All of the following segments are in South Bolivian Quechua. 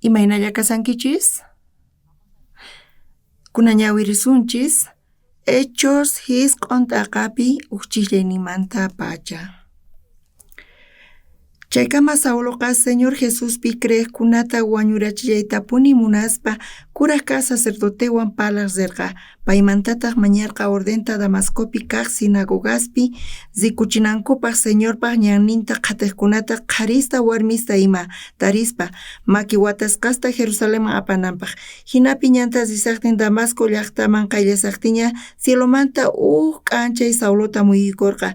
Imaynalla kashankichis? Kunan ñawirisunchis Hechos jisq'on t'aqapi uj chijllayninmantapacha. Chaykama Sauloqa Señor Jesuspi creejkunata wañurachillaytapuni munaspa kuraj kaj sacerdotewan parlaj rerqa. Paymantataj mañarqa ordenta Damascopi kaj sinagogaspi rikuchinankupaj Señorpaj ñanninta qhatejkunata qharista warmista ima tarispa, maki watasqasta Jerusalenman apananpaj. Jinapi ñanta rishajtin Damasco llajtaman qayllashajtinña cielomanta uj k'anchay Saulota muyuykorqa.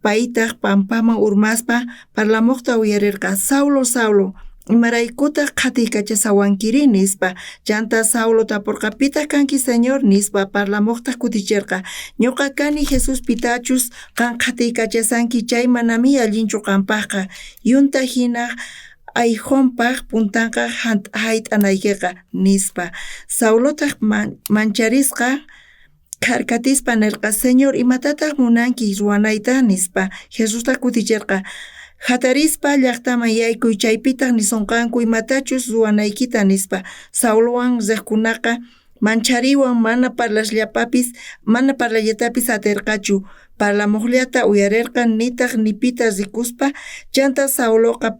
Paytaj pampaman urmaspa parlamojta uyarerqa, Saulo, Saulo, imaraykutaj qhatiykachashawankiri? nispa. Chantá Saulo taporqa, Pitaj kanki, Señor? nispa. Parlamojtaj kuticherqa, Ñoqa kani Jesús pitachus qan qhatiykachashanki chay, manami allinchu qanpajqa, yunta jina ayjonpaj puntanqa jayt'anaykeqa, nispa. Saulotaj mancharisqa kharkatispa nerqa, Señor, imatataj munanki ruwanayta? nispa. Jesustaj kuticherqa, Jatarispa llajtaman yaykuy, chaypitaj nisonqanku imatachus ruwanaykita, nispa. Saulowan rejkunaqa manchariwan mana parlasllapapis, mana parlallatapis aterqachu. Parlamojllata uyarerqa, nitaj ni pita rikuspa. Chantá Sauloqa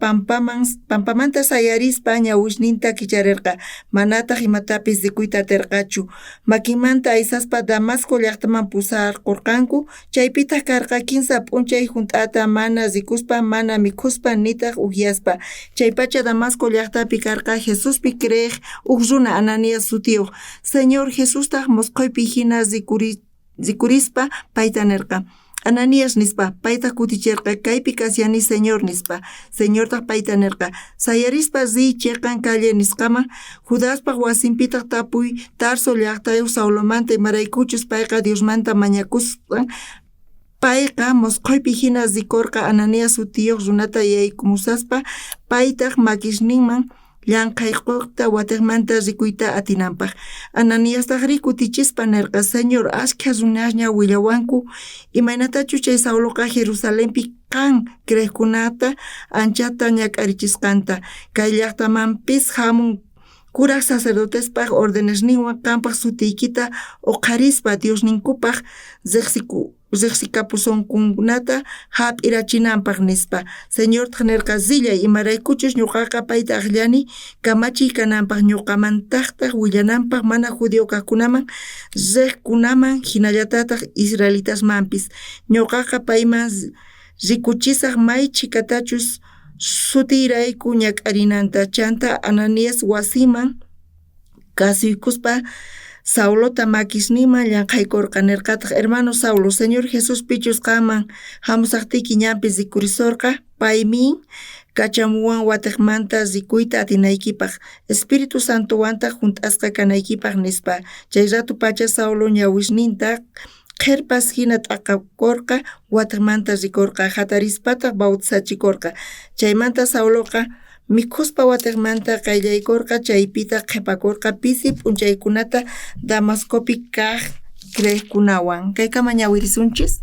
pampamanta sayarispa ñawisninta kicharerqa, manataj imatapis rikuyta aterqachu. Makinmanta aysaspa Damasco llajtaman pusarqorqanku, chaypitaj karqa kinsa p'unchay junt'ata mana rikuspa, mana mikhuspa, nitaj ujyaspa. Chaypacha Damasco llajtapi karqa Jesuspi creej uj runa Ananías sutiyoj. Señor Jesustaj mosqoypi jina rikurispa payta nerqa, Ananías, nispa. Paytaj kuticherqa, Kaypi kashani, Señor, nispa. Señortaj payta nerqa, Sayarispa riy cheqan calle nisqaman, Judaspaj wasinpitaj tapuy Tarso llajtayoj Saulomanta, imaraykuchus payqa Diosmanta mañakuspan. Payqa mosqoypi jina rikorqa Ananías sutiyoj runata yaykumusaspa, paytaj makisninman llanqhayqojta watejmanta rikuyta atinanpaj. Ananiastajrí kutichispa nerqa, Señor, ashkha runasña willawanku imaynatachus chay Sauloqa Jerusalenpi qan creejkunata anchata ñak'arichisqanta. Kay llajtamanpis jamun kuraj sacerdotespaj ordenesninwan qanpaj sutiykita oqharispa Diosninkupaj rejsikapusonkunata jap'irachinanpaj, nispa. Señortaj nerqa, Rillay, imaraykuchus ñoqaqa payta ajllani kamachiy kananpaj, ñoqamantajtaj willananpaj mana judío kajkunaman, rejkunaman, jinallatataj israelitasmanpis. Ñoqaqa payman rikuchisaj may chhikatachus sutiyrayku ñak'arinanta. Chantá Ananías wasiman kasuykuspa Saulota makisninman llanqhaykorqa, nerqataj, Hermano Saulo, Señor Jesús pichus qanman jamusajtiyki ñanpi rikurisorqa, paymin kachamuwan watejmanta rikuyta atinaykipaj, Espíritu Santowantaj junt'asqa kanaykipaj, nispa. Chay ratopacha Saulo ñawisninta qherpas jina t'aqakorqa, watejmanta rikorqa, jatarispataj bautizachikorqa. Chaymanta Sauloqa mikhuspa watejmanta qayllaykorqa, chaypitaj qhepakorqa pisi p'unchaykunata Damascopi kaj creejkunawan. Kaykama ñawirisunchis.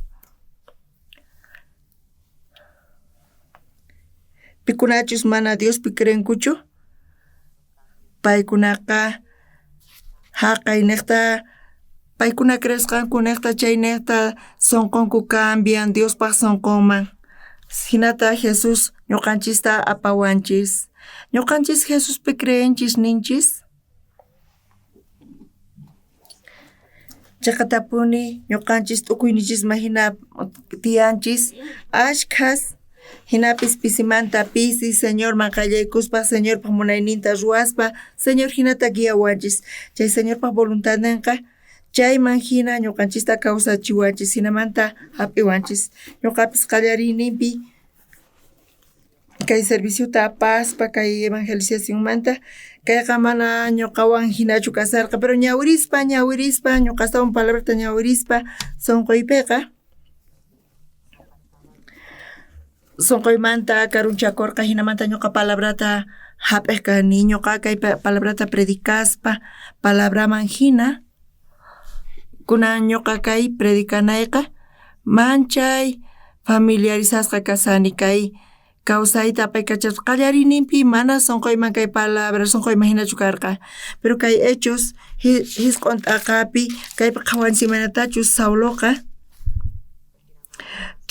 Pikunachus mana Diospi creenkuchu, paykunaqa jaqaynejta paykuna creesqankunejta chaynejta sonqonku cambian Diospaj sonqonman. Jinata Jesús ñoqanchista apawanchis. Ñoqanchis Jesuspi creenchis ninchis. Cheqatapuni ñoqanchis t'ukuynichisman jina tiyanchis ashkhas, jinapis pisimanta pisi Señorman qayllaykuspa, Señorpaj munayninta ruwaspa, Señor jinata guiawanchis. Chay Señorpaj voluntadnenqa chayman jina ñoqanchista kawsachiwanchis, jinamanta jap'iwanchis. Ñoqapis qallariyninpi kay serviciota apaspa kay evangelizacionmanta kayqa mana ñoqawan jinachu kasharqa, pero ñawirispa, ñawirispa ñoqa astawan palabrata ñawirispa sonqoypeqa sonqoymanta karunchakorqa, jinamanta ñoqa palabrata jap'ej kani, ñoqa kay palabrata predicaspa palabraman jina kunan ñoqa kay predicanayqa manchay familiarizasqa kashani kay. Kawsayta apaykachaspa qallariyninpi mana sonqoyman kay palabra sonqoyman jinachu karqa. Pero kay Hechos jisq'on t'aqapi kaypi qhawanchis imaynatachus Sauloqa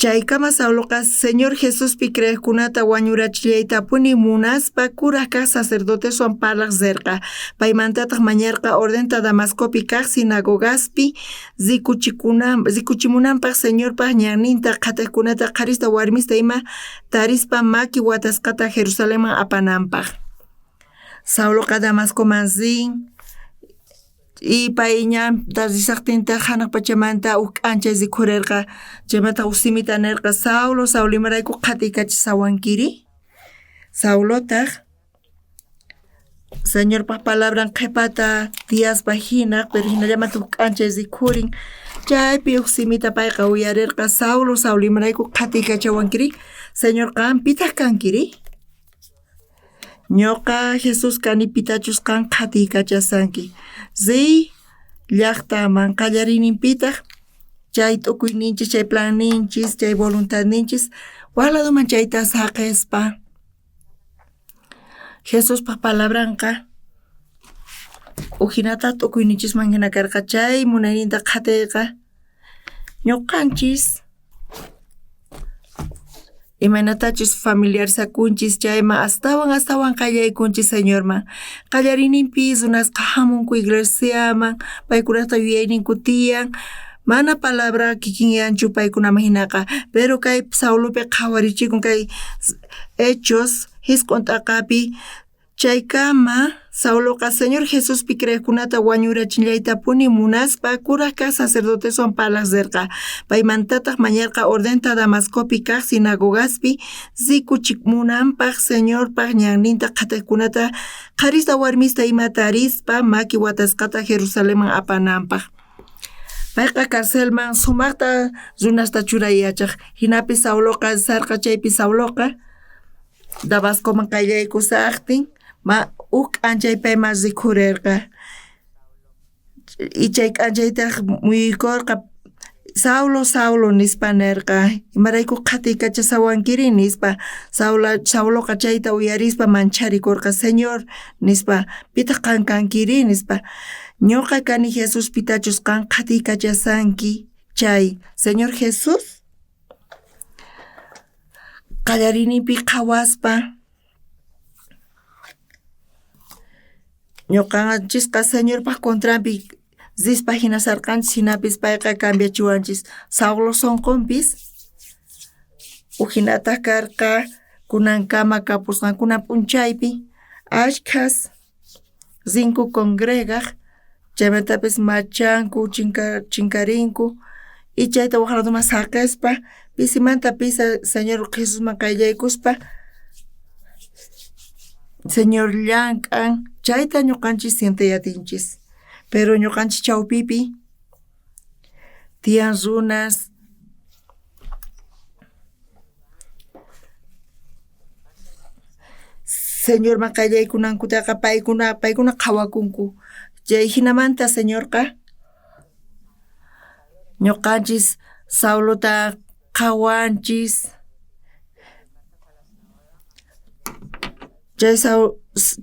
Chaykama Sauloqa Señor Jesuspi creejkunata wañurachillaytapuni munaspa kuraj kaj sacerdoteswan parlaj rerqa. Paymantataj mañarqa ordenta Damascopi kaj sinagogaspi rikuchimunanpaj Señorpaj ñanninta qhatejkunata qharista warmista ima tarispa maki watasqata Jerusalenman apananpaj. Sauloqa Damascoman rin y pay ñanta rishajtintaj janaj pachamanta uj k'anchay rikhurerqa chaymanta uj simita nerqa Saulo, Saulo imarayku qhatiykachisawankiri? Saulotaj Señorpaj palabran qhepata tiyaspa jina, pero jinallamanta uj k'anchay rikhurin chaypi uj simita payqa uyarerqa Saulo, Saulo imarayku qhatiykachawankiri? Señor qan pitaj kankiri? Ñoqa Jesús kani pitachus qan qhatiykachasanki. Riy llajtaman qallariyninpitaj chay t'ukuyninchis, chay planninchis, chay voluntadninchis waj ladoman chayta saqespa Jesuspaj palabranqa ujinata t'ukuyninchisman jina karqa chay munayninta qhateyqa ñoqanchis imaynatachus familiarizakunchis chayman astawan astawan qallaykunchis Señorman. Qallariyninpi runasqa jamunku iglesiaman, paykunata yuyayninku tiyan, mana palabra kikinyanchu paykunaman jinaqa, pero kay Saulopi qhawarichikun kay Hechos jisq'on t'aqapi Chaykama Sauloqa Señor Jesuspi creejkunata wañurachinllaytapuni munaspa kuraj kaj sacerdoteswan parlaj rerqa. Paymantataj mañarqa ordenta Damascopi kaj sinagogaspi rikuchimunanpaj Señorpaj ñanninta qhatejkunata qharista warmista ima tarispa maki watasqata Jerusalenman apananpaj. Payqa carcelman sumajta runasta churay yachaj. Jinapi Sauloqa sarqa chaypi Sauloqa Damascoman qayllaykusajtin ma uj k'anchay payman rikhurerqa. Y chay k'anchaytaj muyuykorqa Saulo, Saulo nispa nerqa, imarayku qhatiykachasawankiri nispa. Sauloqa chayta uyarispa mancharikorqa, Señor nispa, pitaj qan kankiri nispa. Ñoqa kani Jesús pitachus qan qhatiykachasanki chay. Señor Jesús qallariyninpi qhawaspa ñoqanchisqa Señorpaj contranpi rispa jinasarqanchis jinapis payqa cambiachiwanchis. Saulo sonqonpis ujinataj karqa kunankama kapusqankuna p'unchaypi ashkhas rinku congregaj chaymantapis machanku chinkarinku y chayta waj ladoman saqespa pisimanta pisi Señor Jesusman qayllaykuspa Señor llank'an chayta ñoqanchis sientey atinchis. Pero ñoqanchis chawpipi tiyan runas Señorman qayllaykunankutaqa paykuna paykuna qhawakunku. Chay jinamanta Señorqa ñoqanchis Saulota qhawanchis. Chay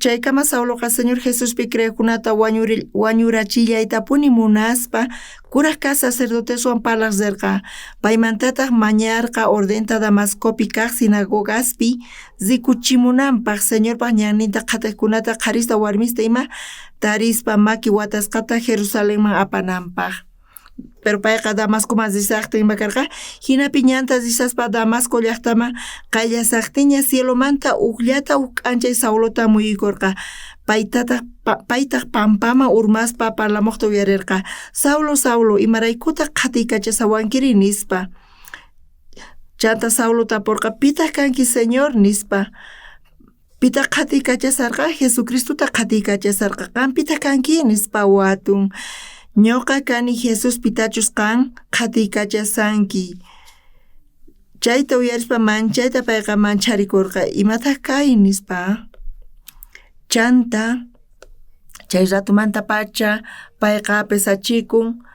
chaykama Sauloqa Señor Jesuspi creejkunata wañurachillaytapuni munaspa kuraj kaj sacerdoteswan parlaj rerqa. Paymantataj mañarqa ordenta Damascopi kaj sinagogaspi rikuchimunanpaj Señorpaj ñanninta qhatejkunata qharista warmista ima tarispa maki watasqata Jerusalenman apananpaj. Pero payqa Damascoman rishajtin ima karqa, jinapi ñanta rishaspa Damasco llajtaman qayllasajtinña cielomanta ujllata uj k'anchay Saulota muyuykorqa. Paytataj paytaj pampaman urmaspa parlamojta uyarerqa, Saulo, Saulo, imaraykutaj qhatiykachasawankiri? nispa. Chanta Saulo taporqa, Pitaj kanki, Señor? nispa. Pitaq qhatiykachasarqa? Jesucristota qhatiykachasarqa. Qan pitaq kanki? nispa watun. Ñoqa kani Jesús pitachus qan qhatiykachasanki. Chayta uyarispa manchayta payqa mancharikorqa. Imataq kay? nispa. Chanta chay ratomantapacha payqa pesachikun.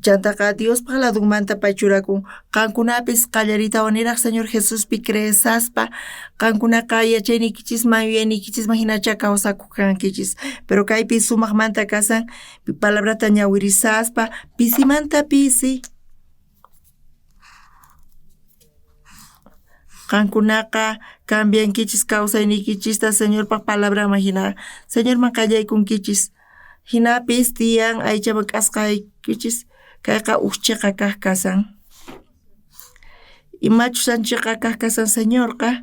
Chantaqa Diospaj ladunmanta pay churakun. Qankunapis qallariytawan niraj Señor Jesuspi creesaspa qankunaqa yachayniykichisman yuyayniykichisman jinachá kawsakuj kankichis. Pero kaypi sumajmanta kasan palabrata ñawirisaspa pisimanta pisi qankunaqa cambiankichis kawsayniykichista Señorpaj palabranman jina. Señorman qallaykunkichis. Jinapis tiyan aychaman k'asqaykichis kayqa uj cheqa kaj kasan. Imachus cheqa kaj kasan Señorqa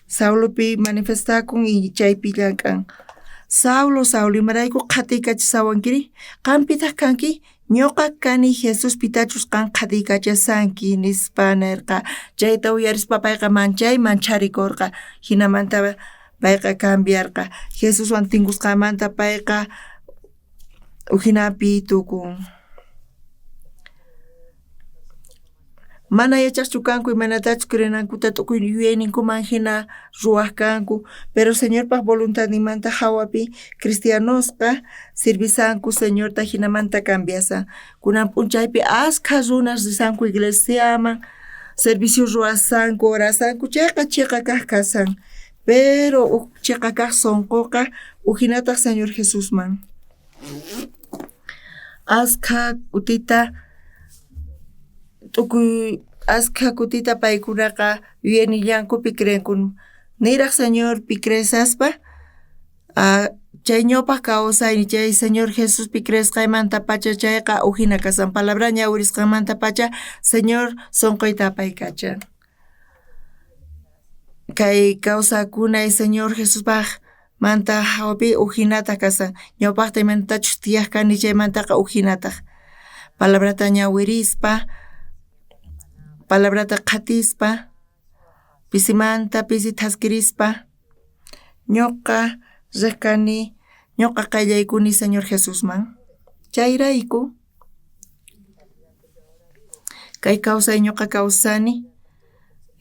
Saulopi manifestakun y chaypi llank'an. Saulo, Saulo, imarayku qhatiykachisawankiri? Qanpitaj kanki? Ñuqa kani Jesús pitachus qan qhatiykachasanki nispa nerqa. Chayta uyarispa payqa manchay mancharikorqa. Jinamanta payqa cambiarqa. Jesuswan tinkusqanmanta payqa ujinapi tukun. Mana yachaqchu kanku imaynatachus creenankuta tukuy yuyayninkuman jina ruwaj kanku, pero Señorpaj voluntadninmanta jawapi cristianosqa sirvisanku Señorta jinamanta cambiasan. Kunan p'unchaypi askha runas risanku iglesiaman, servicio ruwasanku, orasanku, chayqa chiqa kaj kasan. Pero uj chiqa kaj sonqoqa ujinataj Señor Jesusman. Askha kutita tukuy askha kutita paykunaqa yuyaynillankupi creenku. Niraj Señorpi creesaspa chay ñawpaj kawsayni chay Señor Jesuspi creesqaymantapacha chayqa ujina kasan. Palabra ñawirisqanmantapacha Señor sonqoyta apaykachan. Kay kawsakunay Señor Jesuspaj manta jawapi ujinata kasan. Ñawpajta imaynatachus tiyaj kani chaymantaqa ujinataj. Palabrata ñawirispa, palabrata qhatispa, pisimanta pisi thaskirispa, ñuqa rej kani, ñuqa qayllaykuni Señor Jesusman. Chayrayku kay kawsay ñuqa kawsani,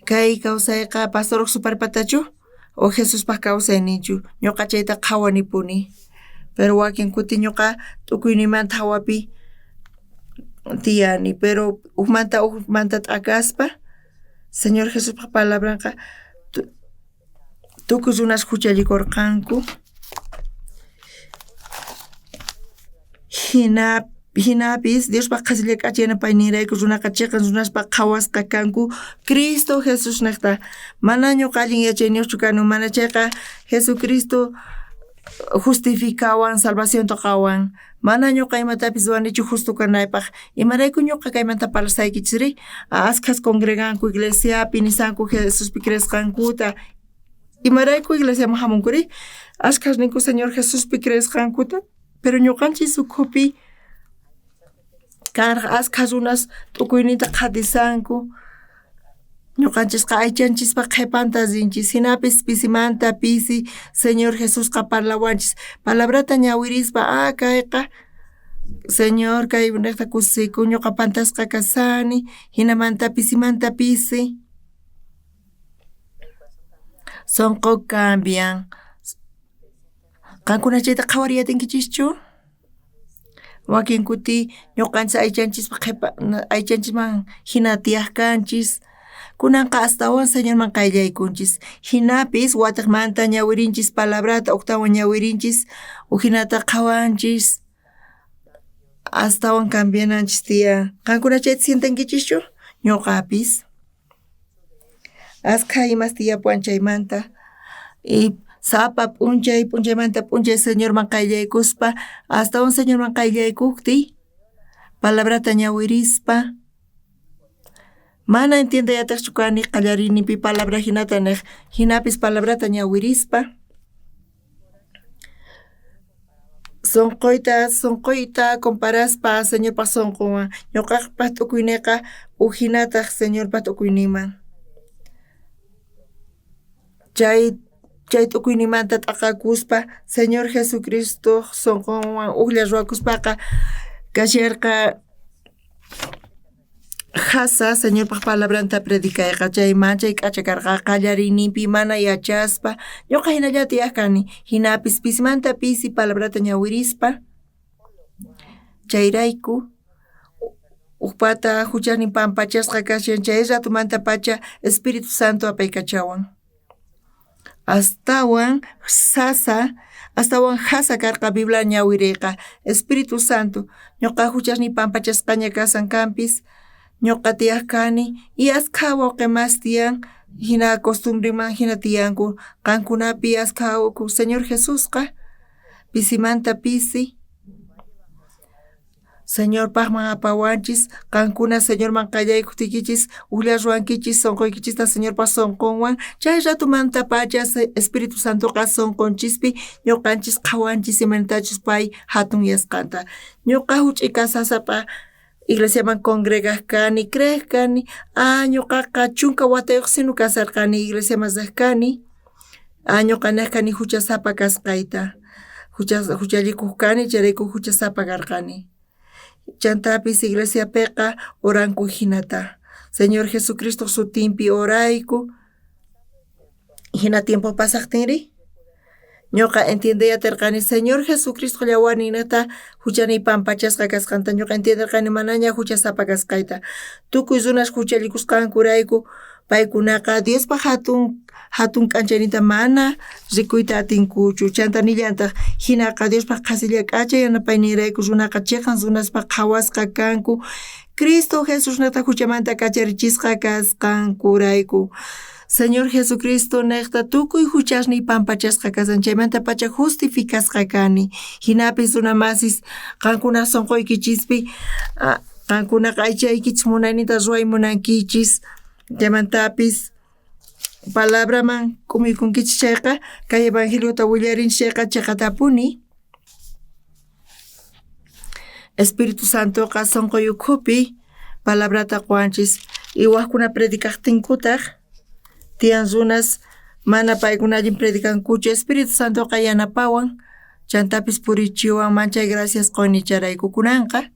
kay kawsayqa pastoroj suparpatachu o Jesuspaj kawsayninchu, ñuqa chayta qhawanipuni. Pero wakin kuti ñuqa tukuynimanta jawapi tiyani, pero ujmanta ujmanta t'akaspa Señor Jesuspaj palabranqa tukuy runas juchallikorqanku. Jinapis Diospaj qhasilla k'acha yanapayninrayku runaqa chiqan runaspaj qhawasqa kanku Cristo Jesusnejta. Mana ñuqa allin yachayniyuqchu kani, mana chayqa Jesucristo justificawan, salvacionta qawan. Mana ñuqa imatapis ruwanichu justo kanaypaj. Imarayku ñuqa kaymanta parlashaykichisri? Askhas congreganku iglesiapi, nisanku Jesuspi creesqankuta. Imarayku iglesiaman jamunkuri? Askhas ninku Señor Jesuspi creesqankuta, pero ñuqanchis ukhupi karqa askha runas tukuyninta qhatisanku. Ñuqanchisqa aychanchispa qhepanta rinchis, jinapis pisimanta pisi Señor Jesusqa parlawanchis. Palabrata ñawirispa, kayqa Señor kay nejta kusikun, ñuqa pantasqa kasani, jinamanta pisimanta pisi sonqo cambian. Qankuna chayta qhawariy atinkichischu? Wakin kuti ñuqanchis aychanchispa qhepa aychanchisman jina tiyaj kanchis. Kunanqa astawan Señorman qayllaykunchis. Jinapis watejmanta ñawirinchis palabrata, ujtawan ñawirinchis, ujinata qhawanchis. Astawan cambiananchis tiyan. Qankuna chayta sientenkichischu? Ñuqapis. Askha imas tiyapuwan chaymanta. Y sapa p'unchay, p'unchaymanta p'unchay Señorman qayllaykuspa, astawan Señorman qayllaykujtiy, palabrata ñawirispa, mana entiendey atiqchu kani qallariyninpi palabra jinata nej, jinapis palabrata ñawirispa, sonqoyta comparaspa Señorpaj sonqonwan, ñuqapaj t'ukuyniyqa ujinataj Señorpaj t'ukuyninman. Chay t'ukuynimanta t'aqakuspa Señor Jesucristo sonqonwan ujlla ruwakuspaqa kasharqa jasa Señorpaj palabranta predicayqa, chay manchay k'acha karqa qallariyninpi mana yachaspa, ñuqa jinallata tiyaj kani, jinapis pisimanta pisi palabrata ñawirispa, chayrayku Ujpata juchasnin pampachasqa kashan chay ratomantapacha Espíritu Santo apaykachawan. Astawan sasa, astawan jasa karqa Biblia ñawireyqa. Espíritu Santo, ñoqa juchasniy pampachasqaña kasan kanpis, ñoqa tiyaj kani y askha wawqe mas tiyan jina costumbreman jina tiyanku qankunapi askha Señor Jesusqa pisimanta pisi Señorpajman apawanchis, qankuna Señorman qallaykojtiykichis, ujlla ruwankichis sonqoykichista Señorpa sonqonwan, chay ratomantapacha Espíritu Santoqa sonqonchispi ñoqanchis qhawanchis imaynatachus pay jatunyasqanta. Ñoqa juch'uy kasasapa iglesiaman congregaj kani, creej kani, ah ñoqaqa chunka watayuq sino kasarqani iglesiaman rej kani, ah ñoqa nej kani juchasapa kasqayta, juchallikuj kani chayrayku juchasapa karqani. Chantapis iglesiapeqa oranku jinata, Señor Jesucristoj sutinpi orayku, jina tiempo pasajtinri ñoqa entiendey aterqani Señor Jesucristo llawarninta juchaniy pampachasqa kasqanta, ñoqa entienderqani manaña juchasapa kasqayta. Tukuy runas juchallikusqankurayku paykunaqa Diospa jatun jatun k'anchayninta mana rikuyta atinkuchu. Chanta nillantaj jinaqa Diospa qhasilla k'acha yanapayninrayku runaqa cheqan runaspa qhawasqa kanku Cristo Jesusnejta juchamanta kacharichisqa kasqankurayku. Señor Jesucristo nejta tukuy juchasniy pampachasqa kasan, chaymantapacha justificasqa kani. Jinapis runa masis qankuna sonqoykichispi qankunaqa aychaykichis munayninta ruway munankichis, chaymantapis palabraman k'umuykunkichis chayqa kay evangeliota willarinchis chayqa cheqatapuni Espíritu Santoqa sonqoy ukhupi palabrata qowanchis y wajkuna predicajtinkutaj tiyan runas mana paykuna allin predicankuchu Espíritu Santoqa yanapawan chantapis purichiwan manchay gracias qoni chayrayku kunanqa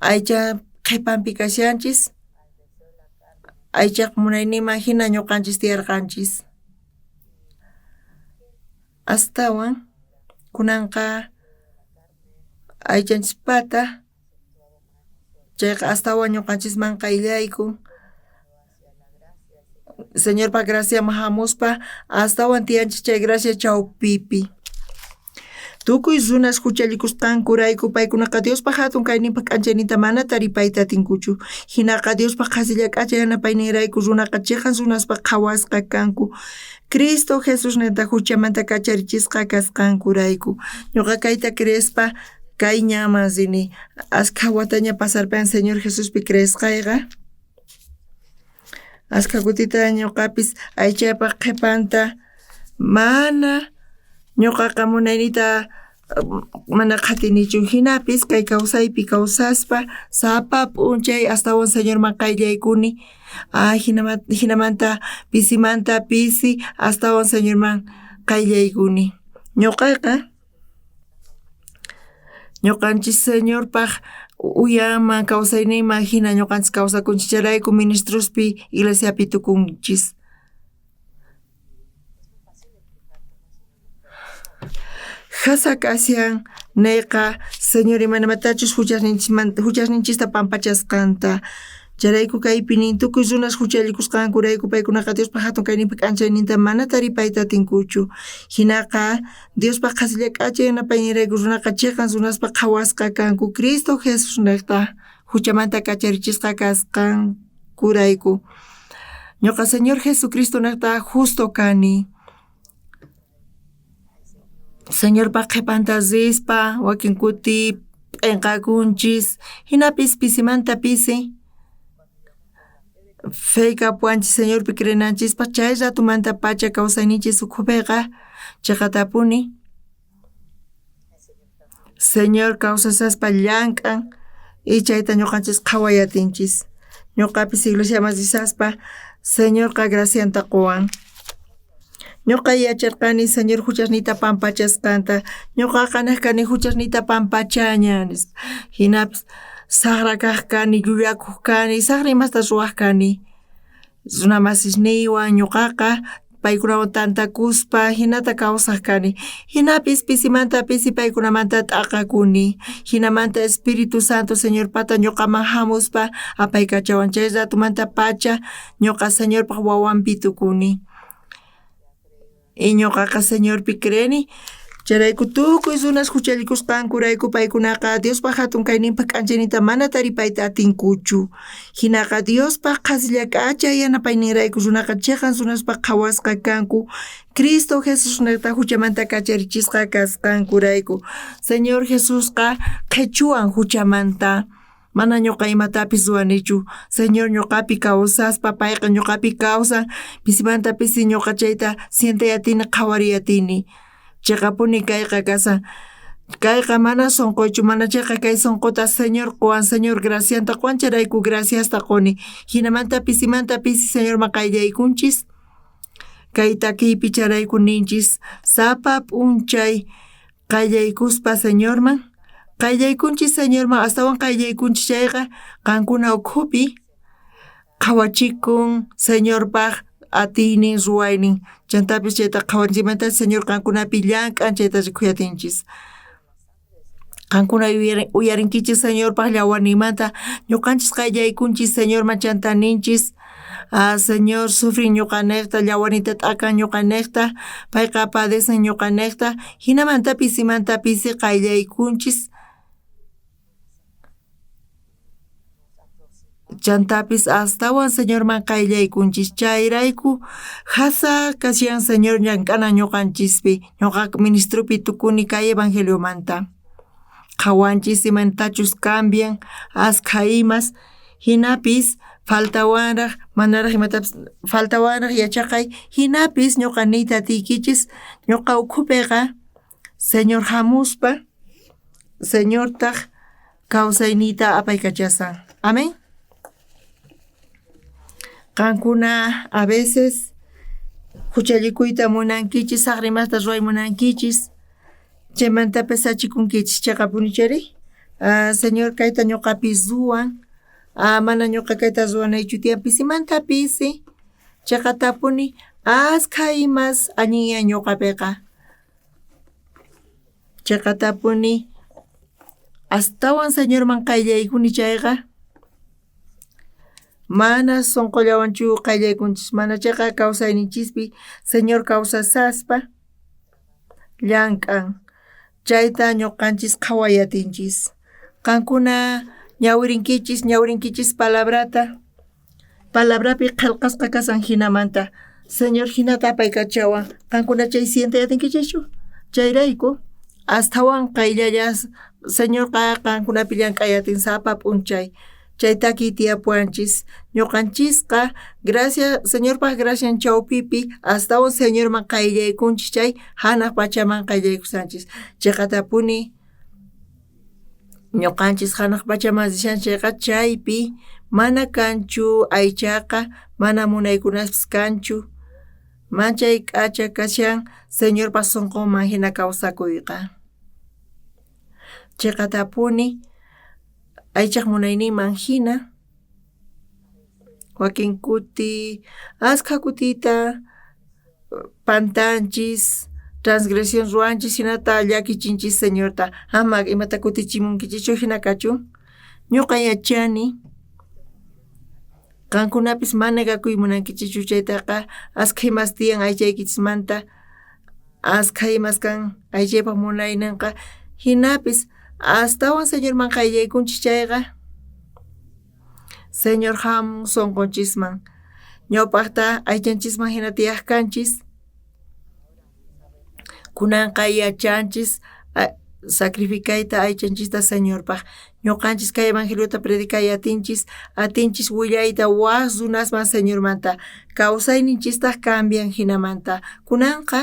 aycha qhepanpi kashanchis aychaj munayninman jina ñoqanchis tiyarqanchis. Astawan kunanqa aychanchispata chayqa astawan ñoqanchisman qayllaykun Señorpa graciaman jamuspa astawan tiyanchis chay gracia chawpipi. Tukuy runas juchallikusqankurayku paykunaqa Diospa jatun kayninpa k'anchayninta mana taripayta atinkuchu. Jinaqa Diospa qhasilla k'acha yanapayninrayku runaqa cheqan runaspa qhawasqa kanku. Cristo Jesusninta juchamanta kacharichisqa kasqankurayku. Ñoqa kayta creespa kay ñanman rini. Askha wataña pasarpayan Señor Jesuspi creesqayqa. Askha kutita ñoqapis aychaypaj qhepanta mana ñoqaqa munayniyta mana qhatinichu, jinapis kay kawsaypi kawsaspa sapa p'unchay astawan Señorman qayllaykuni, ah jinamanta pisimanta pisi astawan Señorman qayllaykuni. Ñoqaqa ñoqanchis Señorpaj uyanman kawsayninman jina ñoqanchis kawsakunchis chayrayku ministrospi iglesiapi tukunchis. Jasa kashan neyqa Señor imaynamatachus juchasninchista pampachasqanta. Chayrayku kaypi nin tukuy runas juchallikusqankurayku paykunaqa Diospa jatun kayninpi k'anchayninta mana taripayta atinkuchu. Jinaqa Diospa qhasilla k'acha yanapayninrayku runaqa cheqan runaspa qhawasqa kanku Cristo Jesusnejta juchamanta kacharichisqa kasqankurayku. Ñoqa Señor Jesucristonejta justo kani. Señorpa qhepanta rispa wakin kuti p'enqakunchis, jinapis pisimanta pisi fe kapuwanchis Señorpi creenanchispaj chay ratomantapacha kawsayninchis ukhupiqa cheqatapuni Señor kawsashaspa llank'an y chayta ñoqanchis qhaway atinchis. Ñoqapis iglesiaman rishaspa Señorqa gracianta qowan. Ñoqa yacharqani Señor juchasniyta pampachasqanta, ñoqaqa nej kani juchasniyta pampachaña nispa. Jinapis sajra kaj kani, llullakoj kani, sajra imasta ruwaj kani. Runa masisniywan ñoqaqa paykunawan tantakuspa jinata kawsaj kani. Jinapis pisimanta pisi paykunamanta t'aqakuni. Jinamanta Espíritu Santo Señorpata ñuqaman jamuspa apaykachawan. Chay ratumantapacha ñuqa Señorpaj wawanpi tukuni. Y ñuqaqa Señorpi creeni. Chayrayku tukuy runas juchallikusqankurayku paykunaqa Diospaj jatun kayninpaj k'anchayninta mana taripayta atinkuchu. Jinaqa Diospaj qhasilla k'acha yanapayninrayku runaqa cheqan runaspaj qhawasqa kanku Cristo Jesusnejta juchamanta kacharichisqa kasqankurayku. Señor Jesusqa qhechuwan juchamanta. Mana ñuqa imatapis ruwanichu. Señor ñuqapi kawsaspa, payqa ñuqapi kawsan. Pisimanta pisi ñuqa chayta sientay atini, qhawariy atini. Cheqapuni kayqa kasan. Kayqa mana sonqoychu, mana chayqa kay sonqota Señor qowan, Señor gracianta qowan, chayrayku graciasta qoni. Jinamanta pisimanta pisi Señorman qayllaykunchis. Kay takiypi chayrayku ninchis, sapa p'unchay qayllaykuspa Señorman, qayllaykunchis Señorman, astawan qayllaykunchis chayqa qankuna ukhupi qhawachikun Señorpaj atiynin, ruwaynin. Chantapis chayta qhawanchikmanta Señor qankunapi llank'an chayta rikuyatinchis. Qankuna uyarinkichis Señorpaj llawarninmanta, ñuqanchis qayllaykunchis Señorman chanta ninchis, ah, Señor sufrin ñuqanejta, llawarninta t'akan ñuqanejta, payqa padecen ñuqanejta, jinamanta pisimanta pisi qayllaykunchis. Chantapis astawan Señorman qayllaykunchis. Chayrayku jasa kashan Señor llank'ana ñuqanchispi, ñuqa ministropi tukuni kay evangeliomanta. Qhawanchis imantachus cambian askha imas, jinapis faltawanraj manaraj imatapis faltawanraj yachaqay, jinapis ñuqa niyta atiykichis ñuqa ukhupiqa Señor jamuspa, Señortaj kawsayniyta apaykachasan. Amén. Qankuna a veces juchallikuyta munankichis, saqra imasta ruway munankichis, chaymanta pesachikunkichis, cheqapuni chayri? Ah, Señor kayta ñuqapi ruwan, ah, mana ñuqa kayta ruwanaychu tiyan, pisimanta pisi, cheqatapuni askha imas allinyan ñuqapiqa. Cheqatapuni astawan Señorman qayllaykuni chayqa, mana sonqollawanchu qayllaykunchis, mana chayqa kawsayninchispi Señor kawsasaspa llank'an. Chayta ñuqanchis qhaway atinchis. Qankuna ñawirinkichis, ñawirinkichis palabrata, palabrapi qhelqasqa kasan jinamanta Señor jinata apaykachawan. Qankuna chay sientay atinkichischu? Chayrayku astawan qayllallas Señorqa qankunapi llank'ay atin sapa p'unchay. Chay takiy tiyapuwanchis. Ñuqanchisqa gracia Señorpaj gracian chawpipi astawan Señorman qayllaykunchis chay janaj pachaman qayllaykusanchis. Cheqatapuni ñuqanchis janaj pachaman rishanchis chayqa chaypi mana kanchu aychaqa, mana munaykunaspis kanchu, manchay k'acha kashan Señorpa sonqonman jina kawsakuyqa. Cheqatapuni aychaj munayninman jina wakin kuti askha kutita pantanchis, transgresión ruwanchis, jinata llakichinchis Señorta. Ama imata kutichimunkichischu jina kachun. Ñuqa yachani qankunapis mana negakuy munankichischu chaytaqa askha imas tiyan aychaykichismanta, askha imas kan aychaypaj munayninqa, jinapis astawan Señorman qayllaykunchis chayqa Señor jamun sonqonchisman. Ñawpajta aychanchisman jina tiyaj kanchis, kunanqa yachanchis sacrificayta aychanchista Señorpaj. Ñuqanchis kay evangeliota predicay atinchis, atinchis willayta waj runasman Señormanta. Kawsayninchistaj cambian jinamanta. Kunanqa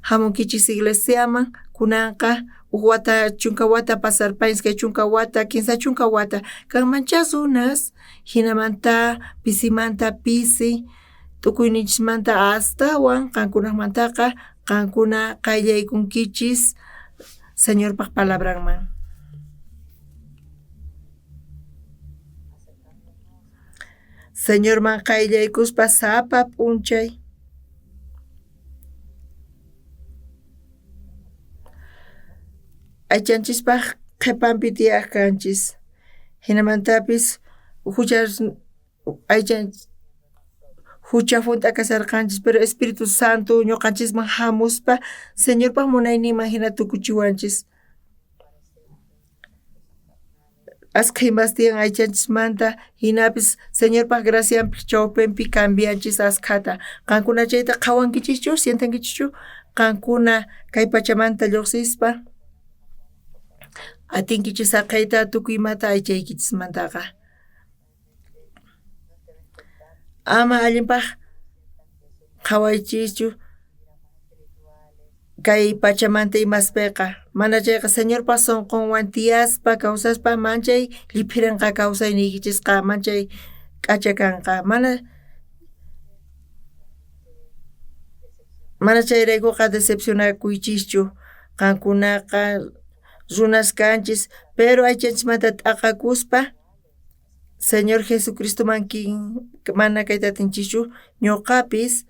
jamunkichis iglesiaman, kunanqa uj wata, chunka wata pasarpayn, iskay chunka wata, kinsa chunka wata, kanmanchá runas jinamanta pisimanta pisi tukuyninchismanta astawan qankunajmantaqa qankuna qayllaykunkichis Señorpaj palabranman. Señorman qayllaykuspa sapa p'unchay. Aychanchispaj qhepanpi tiyaj kanchis. Jinamantapis juchas aychan jucha junt'a kasharqanchis, pero Espíritu Santo ñuqanchisman jamuspa Señorpaj munayninman jina tukuchiwanchis. Askha imas tiyan aychanchismanta, jinapis Señorpaj gracianpaj chawpinpi cambianchis askhata. Qankuna chayta qhawankichischu, sientenkichischu? Qankuna kay pachamanta lluqsispa atinkichis saqeyta tukuy imata aychaykichismantaqa. Ama allinpaj qhawaychischu kay pachamanta imaspeqa, mana chayqa Señorpa sonqonwan tiyaspa kawsaspa manchay lliphirenqa kawsayniykichisqa, manchay k'acha kanqa. Mana chayraykuqa decepcionakuychischu, qankunaqa runas kanchis, pero aychanchismanta t'aqakuspa Señor Jesucristoman mana kayta atinchischu, ñuqapis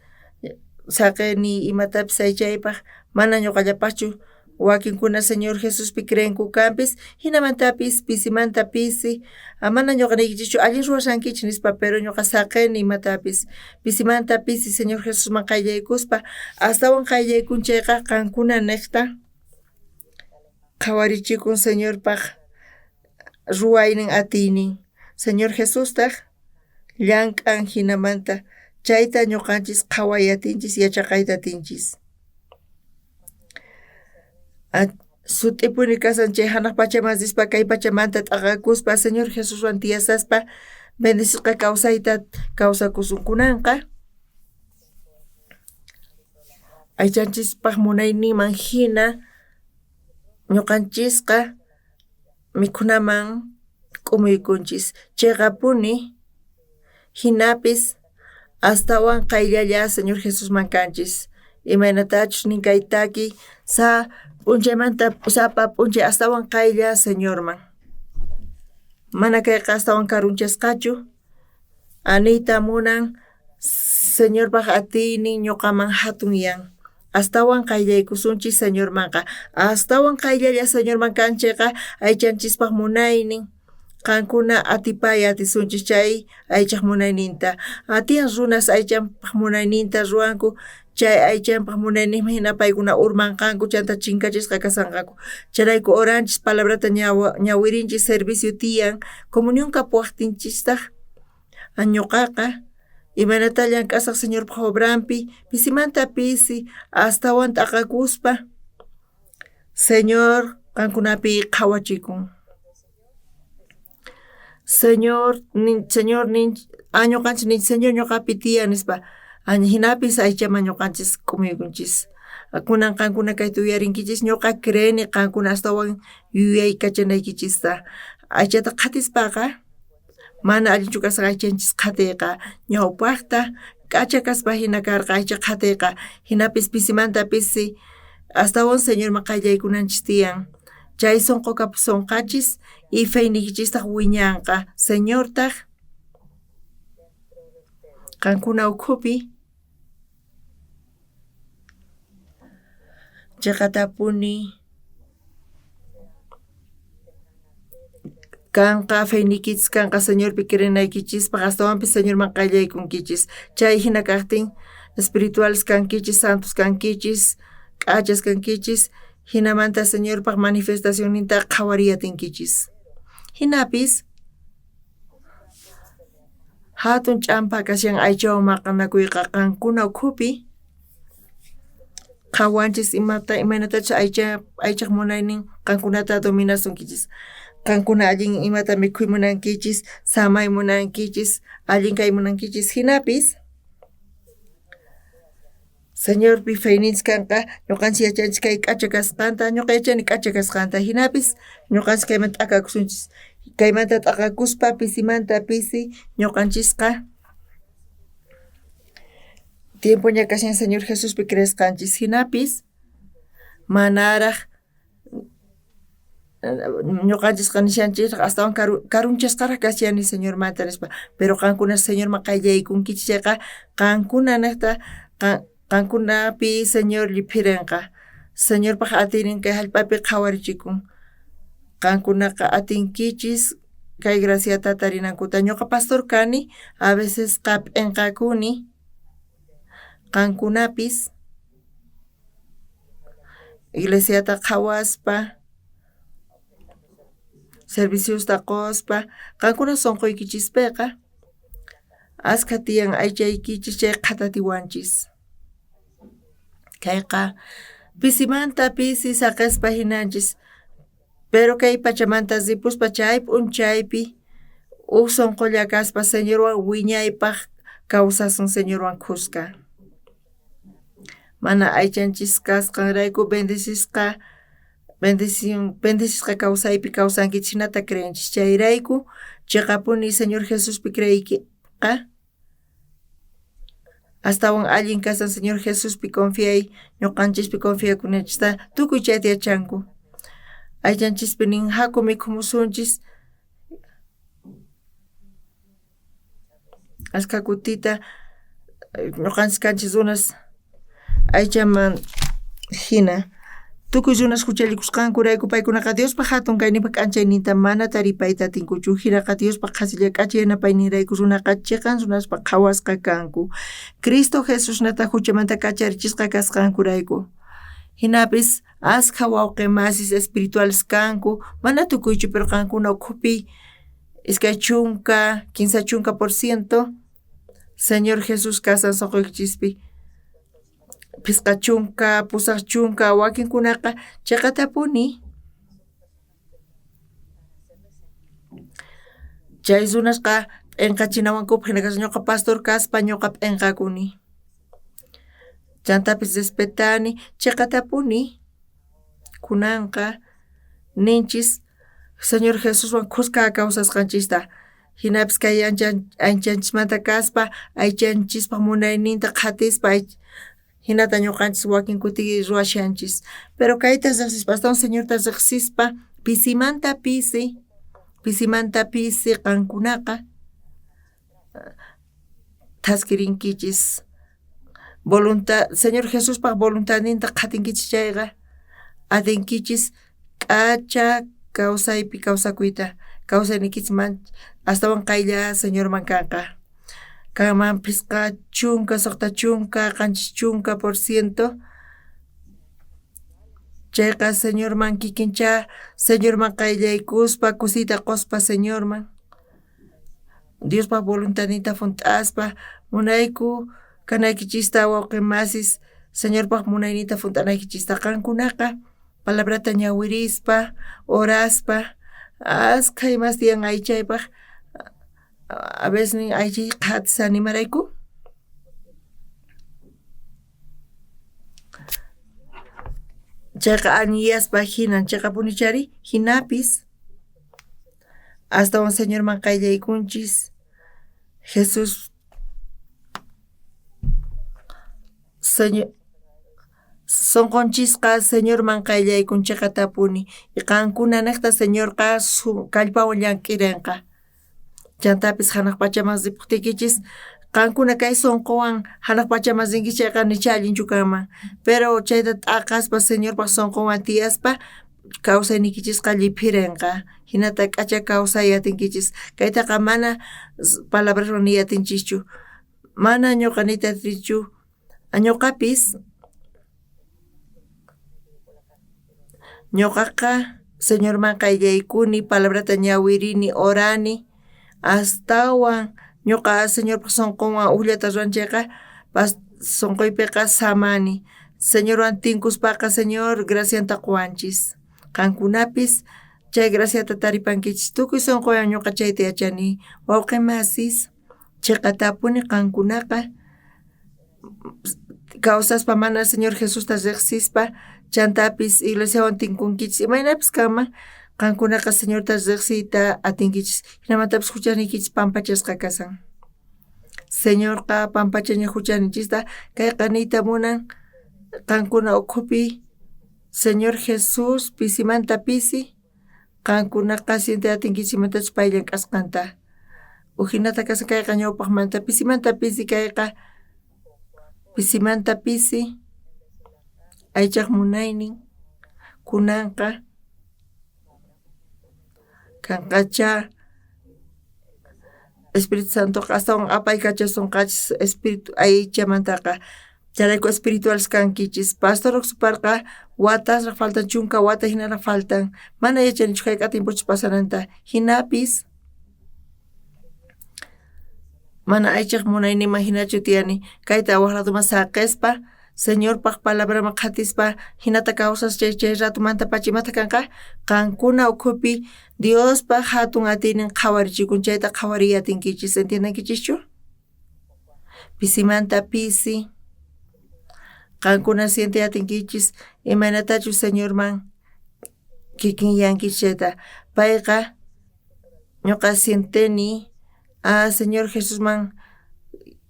saqeni imatapis aychaypaj, mana ñuqallapajchu, wakinkuna Señor Jesuspi creenku kanpis, jinamantapis pisimanta pisi, mana ñuqa niykichischu allin ruwashankichis nispa, pero ñuqa saqeni imatapis, pisimanta pisi Señor Jesusman qayllaykuspa, astawan qayllaykun chayqa qankuna nejta qhawarichikun Señorpaj ruwaynin atiynin. Señor Jesustaj llank'an jinamanta chayta ñuqanchis qhaway atinchis, yachaqayta atinchis. Sut'ipuni kasan chay janaj pachaman rispa kay pachamanta t'aqakuspa Señor Jesuswan tiyasaspa bendecisqa kawsayta kawsakusun. Kunanqa aychanchispaj munayninman jina ñuqanchisqa mikhunaman k'umuykunchis, cheqapuni jinapis astawan qayllalla Señor Jesusman kanchis, imaynatachus nin kay takiy sa p'unchaymanta sapa p'unchay astawan qaylla Señorman. Mana kayqa astawan karunchasqachu, aniyta munan Señorpaj atiynin ñuqaman jatunyan. Astawan qayllaykusunchis Señormanqa, astawan qayllalla Señorman kanchayqa aychanchispaj munaynin, qankuna atipay atisunchis chay aychaj munayninta. Atiyan runas aychanpaj munayninta ruwanku, chay aychanpaj munayninman jina paykuna urmanqanku chanta chinkachisqa kasanqanku. Chayrayku oranchis, palabrata ñawirinchis, servicio tiyan, comunión kapuwajtinchistaq ñuqaqa imaynata llank'asaj Señorpaj obranpi pisimanta pisi astawan t'aqakuspa Señor qankunapi qhawachikun. Señor nin, Señor nin, ñuqanchis nin, Señor ñuqapi tiyan nispa, jinapis aychaman ñuqanchis k'umuykunchis. Kunan qankuna kayta uyarinkichis, ñuqa creeni qankuna astawan yuyaykachanaykichista. Aychata qhatispaqa mana allinchu kasqa aychanchis qhatiyqa, ñawpajta k'acha kaspa jina karqa aycha qhatiyqa, jinapis pisimanta pisi astawan Señorman qayllaykunanchis tiyan. Chay sonqo kapusonqachis y feyniykichistaj wiñanqa. Señortaj qankuna ukhupi cheqatapuni kanqa, feyniykichis kanqa Señorpi creenaykichispaj, astawanpis Señorman qayllaykunkichis. Chay jina kajtin espirituales kankichis, santos kankichis, k'achas kankichis, jinamanta Señorpaj manifestacionninta qhawariy atinkichis. Jinapis jatun ch'ampa kashan aychawan maqanakuyqa qankuna ukhupi qhawanchis imata imaynatachus aychaj munaynin qankunata dominasunkichis. Qankuna allin imata mikhuy munankichis, samay munankichis, allin kay munankichis, jinapis Señorpi feyninchis kanqa, ñuqanchis yachanchis kay k'acha kasqanta, ñuqa yachani k'acha kasqanta, jinapis ñuqanchis kaymanta t'akakusunchis, kaymanta t'aqakuspa pisimanta pisi ñuqanchisqa tiempoña kashan Señor Jesuspi creesqanchis, jinapis manaraj ñuqanchisqa nishanchis astawan karunchasqaraj kashani Señormanta nispa, pero qankuna Señorman qayllaykunkichis chayqa qankuna nejta qankunapi Señor lliphirenqa, Señorpaj atiynin kay jallp'api qhawarichikun. Qankunaqa atinkichis kay graciata tarinankuta. Ñoqa pastor kani, a vecesqa p'enqakuni qankunapis iglesiata qhawaspa, serviciosta qospa, qankuna sonqoykichispeqa askha tiyan aychaykichis chay qhatatiwanchis. Kayqa pisimanta pisi saqespa hinanchis, pero kay pachamanta ripuspa chay p'unchaypi uj sonqolla kaspa Señorwan wiñaypaj kawsasun Señorwan khuska. Mana aychanchis kasqanrayku bendecisqa bendición bendecisqa kawsaypi kawsankichis hinata creenchis. Chayrayku cheqapuni Señor Jesuspi creeykiqa astawan allin kasan Señor Jesuspi confiay, ñoqanchispi confiakunanchista tukuy chayta yachanku. Aychanchispi nin haku mikhumusunchis askha kutita ñoqanchis kanchis runas aychaman hina tukuy runas huchallikusqankurayku paykunaqa Diospa hatun kayninpa k'anchayninta mana taripayta atinkuchu. Hinaqa Diospa qhasilla k'acha yanapayninrayku runaqa cheqan runaspa qhawasqa kanku. Cristo Jesusnata huchamanta kacharichisqa kasqankurayku. Hinapis askha wawqi masis espirituales kanku, mana tukuychu pero qankuna ukhupi 20, 30% Señor Jesús kasan sonqoykichispi. 50, 80 wakinkunaqa cheqatapuni chay runasqa p'enqachinawankupaj hina kaspa ñoqa pastor kaspa ñoqa p'enqakuni. Chantapis respetani cheqatapuni kunanqa ninchis Señor Jesuswan khuska kawsasqanchista. Jinapis kay aychanchismanta kaspa aychanchispaj munayninta qhatispa jinata ñoqanchis wakin kuti ruwashanchis. Pero kayta riqsispa astawan Señorta riqsispa pisimanta pisi, pisimanta pisi qankunaqa thaskirinkichis. Voluntad Señor Jesuspaj voluntadninta qhatinkichis chayqa atinkichis k'acha kawsaypi kawsakuyta, kawsayniykichis astawan qaylla Señorman kanqa. Kanman 50, 60, 70% chayqa Señorman kikinchá Señorman qayllaykuspa kusiyta qospa Señorman Diospaj voluntadninta junt'aspa munayku kanaykichista wawqi masis Señorpaj munayninta junt'anaykichista. Qankunaqa palabrata ñawirispa, oraspa askha imas tiyan aychaypaj a veces nin aychay qhatisani imarayku. Chayqa allinyaspa hinan cheqapunichari hinapis astawan Señorman qayllaykunchis Jesús Señor sonqonchisqa Señorman qayllaykun cheqatapuni y qankuna nejta Señorqa kallpawan llank'irenqa. Chantapis hanaq pachaman ripuqtiykichis qankuna kay sonqowan hanaq pachaman rinkichis chayqa nicha allinchu kanman. Pero chayta t'aqaspa Señorpaq sonqonwan tiyaspa kawsayniykichisqa lliphirenqa. Hinata k'acha kawsay atinkichis. Kaytaqa mana palabraswan niy atinchischu. Mana ñuqa niyta atinichu. Ñuqapis ñuqaqa Señorman qayllaykuni, palabrata ñawirini, orani, astawan ñuqa Señorpaq sonqonwan ujllata ruwan chayqa sonqoypiqa samani. Señorwan tinkuspaqa Señor gracianta quwanchis. Qankunapis chay graciata taripankichis. Tukuy sonqoywan ñuqa chayta yachani. Wawqi masis, cheqatapuni qankunaqa kawsaspa mana Señor Jesusta riqsispa chantapis iglesiawan tinkunkichis imaynapis kanman qankunaqa Señorta riqsiyta atinkichis hinamantapis huchaniykichis pampachasqa kasan. Señorqa pampachaña huchaninchista kayqa niyta munan qankuna ukhupi Señor Jesús pisimanta pisi qankunaqa siente atinkichis imatachus pay llank'asqanta. Ujinata kasan kayqa ñawpaqmanta pisimanta pisi kayqa pisimanta pisi aychaj munaynin kunanqa Kanqachá Espíritu Santoqa astawan apaykachasonqachis espíritu aychamantaqa. Chayrayku espirituales kankichis. Pastor Oxuparqa watasraj faltan, 10 wata jinaraj faltan. Mana yachanichu jayk'a tiempochus pasananta. Jinapis mana aychaj munayninman jinachu tiyani. Kayta waj ladoman saqespa, Señorpaj palabraman qhatispa, jinata kawsas chay ratomantapacha imata kanqa? Qankuna ukhupi Diospaj jatun atiynin qhawarichikun, chayta qhawariy atinkichis. Entiendenkichischu? Pisimanta pisi qankuna siente atinkichis imaynatachus Señorman kikinyankichis chayta. Payqa ñuqa sienteni a Señor Jesusman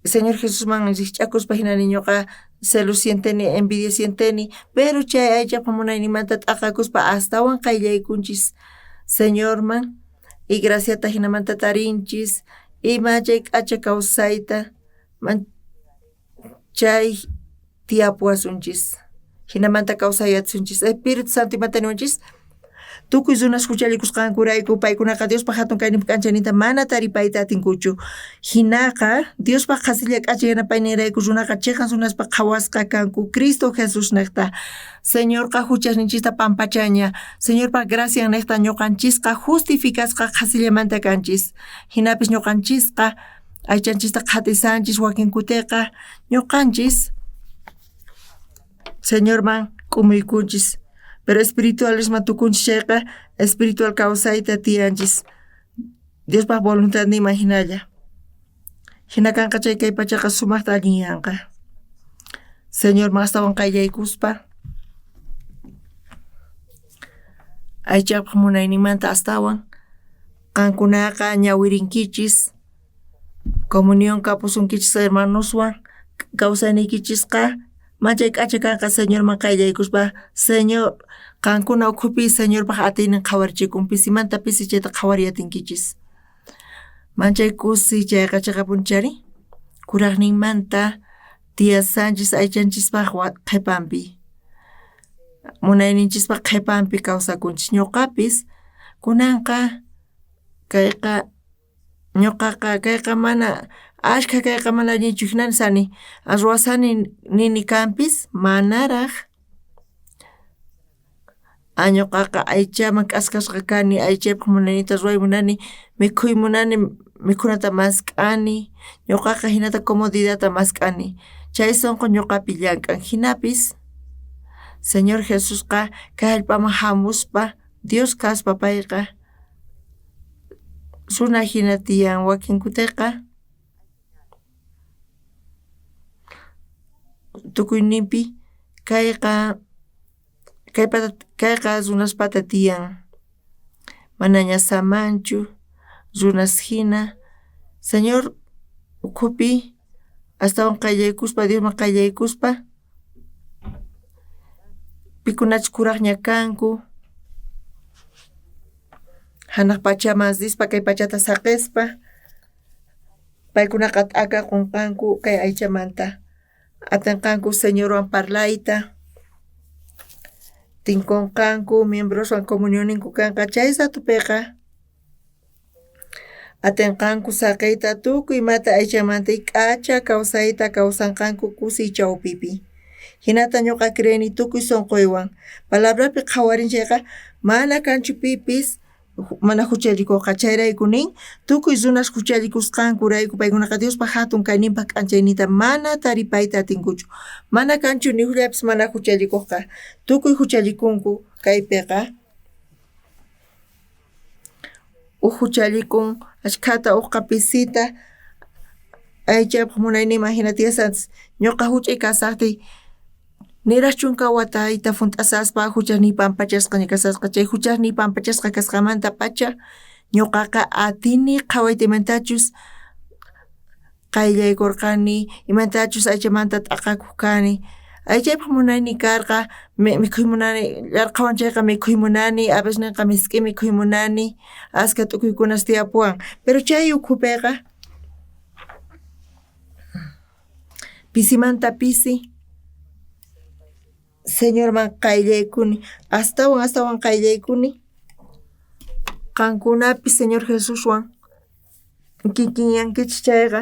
rijch'akuspa jinani ñuqa celos sienteni, envidia sienteni, pero chay aychapa munayninmanta t'aqakuspa astawan qayllaykunchis Señorman y graciata jinamanta tarinchis ima chay k'acha kawsayta chay tiyapuwasunchis jinamanta kawsayatsunchis. Espíritu Santo imata niwanchis? Tukuy runas juchallikusqankurayku paykunaqa Diospaj jatun kayninpa k'anchayninta mana taripayta atinkuchu. Jinaqa Diospaj qhasilla k'acha yanapayninrayku runaqa cheqan runaspa qhawasqa kanku Cristo Jesús nejta. Señorqa juchasninchista pampachaña. Señorpaj gracian nejta ñuqanchisqa justificasqa qhasillamanta kanchis. Jinapis ñuqanchisqa aychanchista qhatisanchis wakinkuteqa ñuqanchis Señorman k'umuykunchis. Pero espiritualisman tukunchis chayqa espiritual kawsayta tiyanchis Diospaj voluntadninman jinalla. Jina kanqa chay kay pachaqa sumajta allinyanqa. Señorman astawan qayllaykuspa aychapaj munayninmanta astawan qankunaqa ñawirinkichis comunión kapusunkichis hermanoswan kawsayniykichisqa manchay k'acha kanqa Señorman qayllaykuspa. Señor qankuna ukhupi Señorpaj atiynin qhawarichikun pisimanta pisi chayta qhawariy atinkichis. Manchay kusi chayqa cheqapuni chari kurajninmanta tiyasanchis aychanchispaj qhepanpi munayninchispaj qhepanpi kawsakunchis. Ñuqapis kunanqa kayqa ñuqaqa kayqa mana ashkha kayqa mana allinchu jinani sani ruwasani nini kanpis manaraj ñuqaqa aychaman k'askasqa kani aychaypaj munayninta ruway munani mikhuy munani mikhunata mask'ani ñuqaqa jinata comodidadta mask'ani chay sunqu ñuqapi llank'an. Jinapis Señor Jesusqa kay jallp'aman jamuspa Dios kaspa payqa runa jina tiyan wakinkuteqa tukuyninpi kayqa kayqa runaspata tiyan manaña samanchu runas jina Señor ukhupi astawan qayllaykuspa Diosman qayllaykuspa pikunachus kurajña kanku janaj pachaman rispa kay pachata saqespa paykunaqa t'akaqonqanku kay aychamanta atinqanku Señorwan parlayta tinkonqanku miembroswan comunionninku kanqa chay ratopiqa atinqanku saqeyta tukuy imata aychamanta y k'acha kawsayta kawsanqanku kusiy chawpipi. Jinata ñuqa creeni tukuy sunquywan. Palabrapi qhawarin chayqa mana kanchu pipis mana juchallikuqqa chayrayku nin tukuy runas juchallikusqankurayku paykunaqa Diospaj jatun kayninpaj k'anchayninta mana taripayta atinkuchu. Mana kanchu ni ujllapis mana juchallikuqqa. Tukuy juchallikunku kaypiqa. Uj juchallikun ashkhata ujqa pisita aychapaj munayninman jina tiyasanchis. Ñuqa juch'uy kasajtiy niraj 10 watayta junt'asaspa juchasniy pampachasqa kasasqa chay juchasniy pampachasqa kasqamantapacha ñuqaqa atini qhawayta imantachus qayllaykurqani imantachus aychamanta t'aqakuq kani. Aychaypaj munayniy karqa mikhuy munani yarqhawan chayqa mikhuy munani a veces ninqa misk'i mikhuy munani askha t'ukuykunas tiyapuwan pero chay ukhupiqa pisimanta pisi Señorman qayllaykuni astawan astawan qayllaykuni. Qankunapis Señor Jesuswan kikinyankichis chayqa,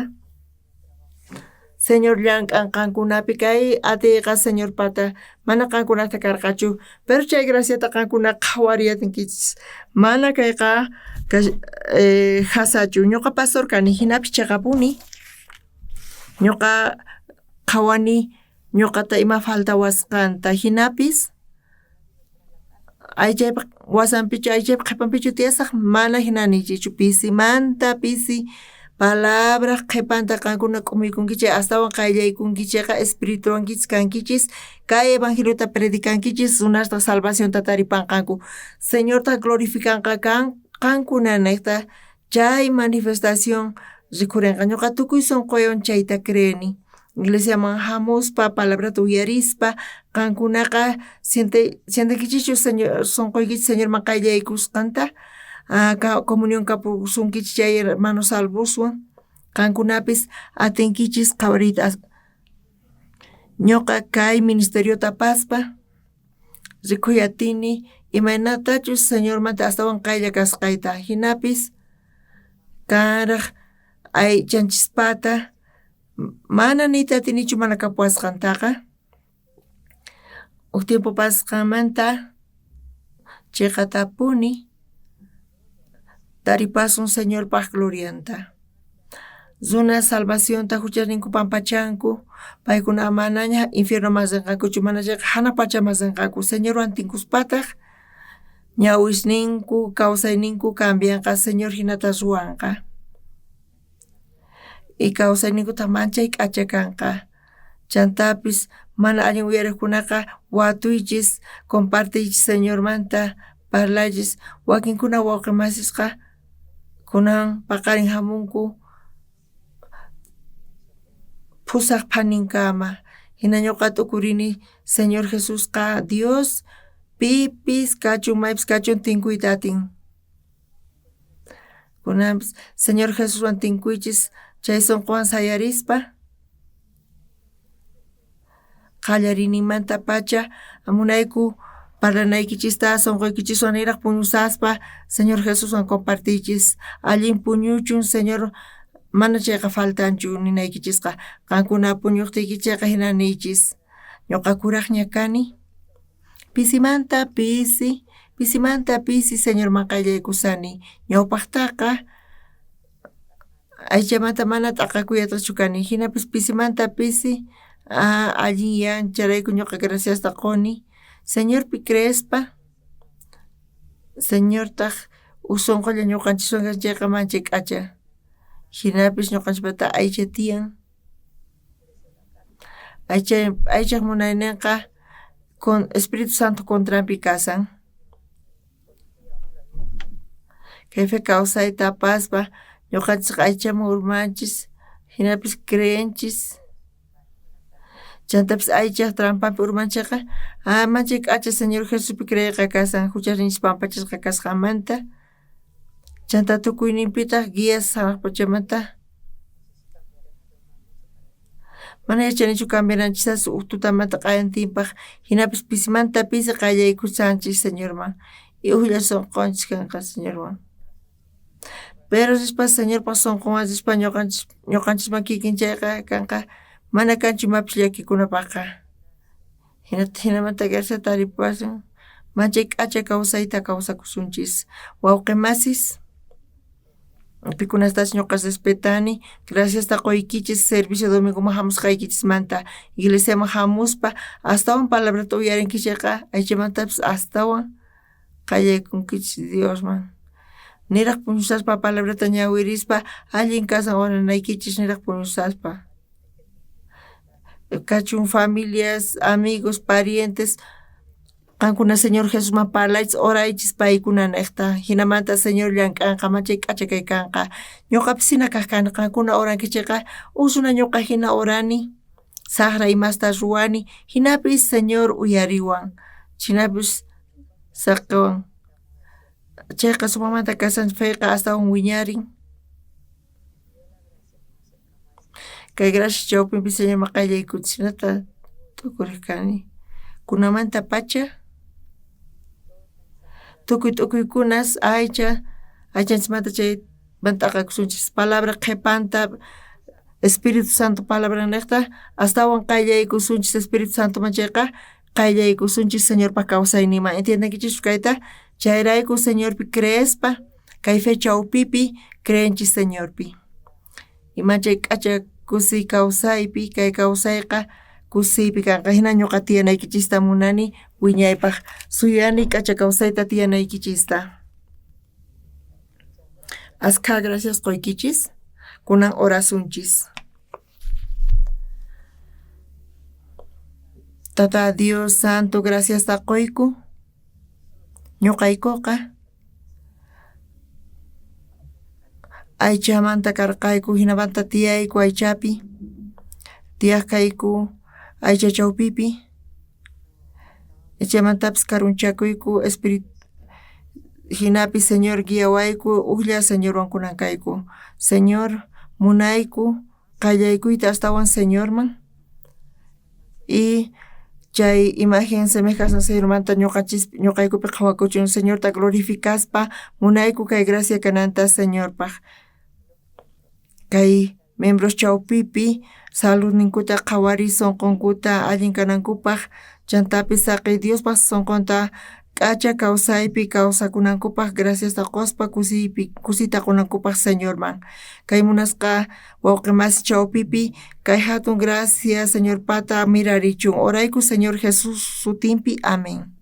Señor llank'an qankunapi kay atiyqa Señorpata mana qankunata karqachu, pero chay graciata qankuna qhawariyatinkichis. Mana kayqa jasachu, ñuqa pastor kani jinapis cheqapuni ñuqa qhawani ñuqata ima faltawasqanta, jinapis aychaypa wasanpichu aychaypa qhepanpichu tiyasaj mana jina niykichu, pisimanta pisi palabraj qhepanta qankuna k'umuykunkichej astawan qayllaykunkichejqa espirituwankichis kankichis kay evangeliota predicankichis runastaj salvacionta taripanqanku Señortaj glorificanqa qankunanejta chay manifestación rikhurenqa ñoqa tukuy sonqoywan chayta creeni iglesiaman jamuspa palabrata uyarispa qankunaqa sientenkichischu Señor sonqoykichis Señorman qayllaykusqanta comunión kapusunkichis chay hermano salvoswan qankunapis atinkichis qhawariyta ñoqa kay ministeriota apaspa rikuy atini imaynatachus Señormanta astawan qaylla kasqayta jinapis kanraj aychanchispata mana niyta atinichu mana kapuwasqantaqa uj tiempo pasasqanmanta cheqatapuni taripasun Señorpaj glorianta. Runas salvacionta juchasninku pampachanku paykuna manaña infiernoman renqankuchu manachayqa janaj pachaman renqanku Señorwan tinkuspataj ñawisninku kawsayninku cambianqa Señor jinata ruwanqa y kawsayninkutaj manchay k'acha kanqa chantapis mana allin uyarejkunaqa watuychis compartiychis Señormanta parlaychis wakinkuna wawqe masisqa kunan paqarin jamunku phusaj phaninkama jina ñuqa t'ukurini Señor Jesusqa Dios pipis kachun maypis kachun tinkuyta atin. Kunanpis Señor Jesuswan tinkuychis chay sonqowan sayarispa qallariyninmantapacha munayku parlanaykichista sonqoykichiswan niraj puñusaspa Señor Jesuswan compartiychis allin puñuchun Señor mana chayqa faltanchu ninaykichisqa qankuna puñojtiykichejqa jina niychis ñoqa kurajña kani pisimanta pisi pisimanta pisi Señorman qayllaykusani ñawpajtaqa aychamanta mana t'aqakuyatachu kani jinapis pisimanta pisi allinyan chayrayku ñoqa graciasta qoni Señorpi creespa Señortaj uj sonqolla ñoqanchiswan kashan chayqa manchay k'acha jinapis ñoqanchikpata aycha tiyan aychaj munaynenqa Espíritu Santo contranpi kashan kay fe kawsayta apaspa ñoqanchej aychaman urmanchis jinapis creenchis chantapis aychaj trampanpi urmanchejqa manchay k'acha Señor Jesuspi creeyqa kashan juchasninchis pampachasqa kasqanmanta chanta tukuyninpitaj guías janaj pachamanta mana yachanichu cambiananchista uj tutamanta q'ayantinpaj jinapis pisimanta pisi qayllaykushanchis Señorman y ujlla sonqonchis kanqa Señorwan pero rispa Señorpaj sonqonwan rispa ñoqanchisman kikinchayqa kanqa mana kanchu imapis llakikunapajqa jinamanta gracia taripasun manchay k'acha kawsayta kawsakusunchis wawqe masis pikunastachus ñoqa respetani graciasta qoykichis servicio domingoman jamusqaykichismanta iglesiaman jamuspa astawan palabrata uyarinkichis chayqa aychamantapis astawan qallaykunkichis Diosman niraj puñushaspa palabrata ñawirispa allin kashan oranaykichis niraj puñushaspa kachun familias amigos parientes qankuna Señor Jesusman parlaychis oraychis paykunanejta jinamanta Señor llank'anqa manchay k'acha kay kanqa ñoqapis jina kaj kani qankuna orankichis chayqa uj runa ñoqa jina orani sajra imasta ruwani jinapis Señor uyariwan jinapis saqewan chayqa sumajmanta kashan feyqa astawan wiñarin kay gracia chawpinpi Señorman qayllaykuchis jinata t'ukurej kani kunamantapacha tukuy t'ukuykunas aycha Aychanchismanta chaymanta t'aqakusunchis. Palabra qhepanta Espíritu Santo palabrannejta astawan qayllaykusunchis Espíritu Santoman chayqa qayllaykusunchis Señorpa kawsayninman. Entiendenkichischu kayta? Chayrayku Señorpi creespa kay fe chawpipi creenchis Señorpi. Manchay k'acha kusiy kawsaypi kay kawsayqa kusiypi kanqa. Hina ñuqa tiyanaykichista munani wiñaypaq suyani k'acha kawsayta tiyanaykichista. Askha gracias qoykichis. Kunan orasunchis. Tata Dios Santo graciasta qoyku. Ñuqaykuqa aychamanta karqayku hinamanta tiyayku aychapi tiyaq kayku aycha chawpipi chaymantapis karunchakuyku espíritu jinapi Señor guiawayku ujlla Señorwan kunan kayku Señor munayku qallaykuyta astawan Señorman y chay imagen semejanza Señormanta ñuqanchis ñuqaykupi qhawakuchun Señorta glorificaspa munayku kay gracia kananta Señorpaj kay miembros chawpipi saludninkuta qhawariy sonqonkuta allin kanankupaj chantapis saqey Diospaj sonqonta k'acha kawsaypi kawsakunankupaj graciasta qospa kusiypi kusiyta qonankupaj Señorman kay munasqa wawqi masi chawpipi kay hatun gracia Señorpata mirarichun orayku Señor Jesús sutinpi amén.